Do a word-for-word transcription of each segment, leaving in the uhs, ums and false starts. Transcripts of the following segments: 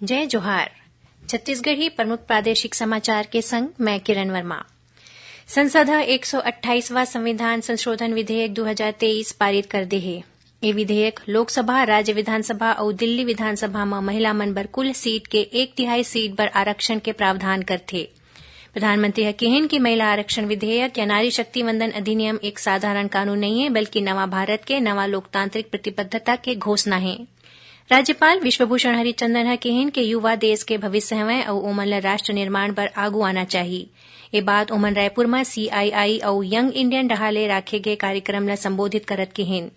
जय जोहार। छत्तीसगढ़ी प्रमुख प्रादेशिक समाचार के संग मैं किरण वर्मा। संसद ह एक सौ अट्ठाईसवां संविधान संशोधन विधेयक दू हजार तेईस पारित कर दे हे। ये विधेयक लोकसभा, राज्य विधानसभा अउ दिल्ली विधानसभा म महिला मन बर कुल सीट के एक तिहाई सीट बर आरक्षण के प्रावधान करथे। प्रधानमंत्री ह किहिन कि महिला आरक्षण विधेयक या नारी शक्ति वंदन अधिनियम एक साधारण कानून नहीं है, बल्कि नवा भारत के नवा लोकतांत्रिक प्रतिबद्धता के घोषणा है। राज्यपाल विश्वभूषण हरिचंदन ह किहिन के युवा देश के भविष्य हवय अउ ओमन ल राष्ट्र निर्माण बर आगू आना चाही। ये बात ओमन रायपुर म सीआईआई अउ यंग इंडियन डहार ले राखे गे कार्यक्रम ल संबोधित करत किहिन।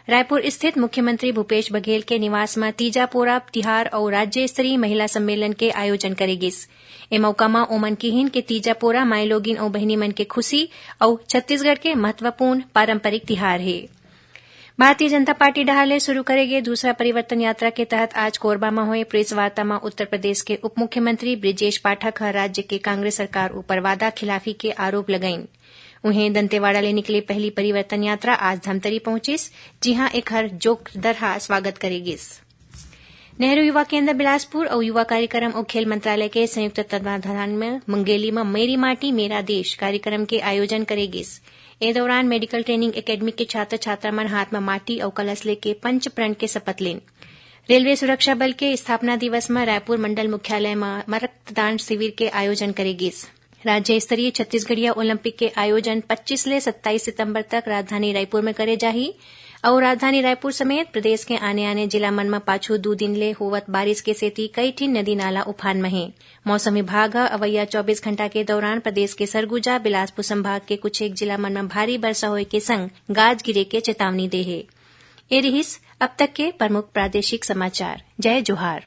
रायपुर स्थित मुख्यमंत्री भूपेश बघेल के निवास म तीजा पोरा तिहार अउ राज्य स्तरीय महिला सम्मेलन के आयोजन करे गिस। ए मौका म ओमन किहिन के तीजा पोरा माईलोगिन अउ बहिनी मन के खुशी अउ छत्तीसगढ़ के महत्वपूर्ण पारंपरिक तिहार हे। भारतीय जनता पार्टी डहार ले शुरू करे गे दूसरा परिवर्तन यात्रा के तहत आज कोरबा म होए प्रेस वार्ता म उत्तर प्रदेश के उप मुख्यमंत्री बृजेश पाठक ह राज्य के कांग्रेस सरकार ऊपर वादा खिलाफी के आरोप लगाइन। उहें, दंतेवाड़ा ले निकले पहली परिवर्तन यात्रा आज धमतरी पहुंचिस, जिहां एखर जोरदार स्वागत करे गिस। नेहरू युवा केंद्र बिलासपुर अउ युवा कार्यक्रम अउ खेल मंत्रालय के संयुक्त तत्वाधान में मुंगेली में मेरी माटी मेरा देश कार्यक्रम के आयोजन करे गिस। ए दौरान मेडिकल ट्रेनिंग एकेडमी के छात्र छात्रा मन हाथ म माटी अउ कलश लेके पंच प्रण के शपथ लेन। रेलवे सुरक्षा बल के स्थापना दिवस म रायपुर मंडल मुख्यालय म रक्तदान शिविर के आयोजन करे गिस। राज्य स्तरीय छत्तीसगढ़िया ओलंपिक के आयोजन पच्चीस ले सत्ताईस सितंबर तक राजधानी रायपुर में करे जाही अउ राजधानी रायपुर समेत प्रदेश के आने-आने जिला मन म पाछू दू दिन ले होवत बारिश के सेती कई ठिन नदी नाला उफान म हे। मौसम विभाग ह अवइया चौबीस घंटा के दौरान प्रदेश के सरगुजा, बिलासपुर संभाग के कुछ एक जिला मन म भारी बरसा होए के संग गाज गिरे के चेतावनी दे हे। ए रिहिस अब तक के प्रमुख प्रादेशिक समाचार। जय जोहार।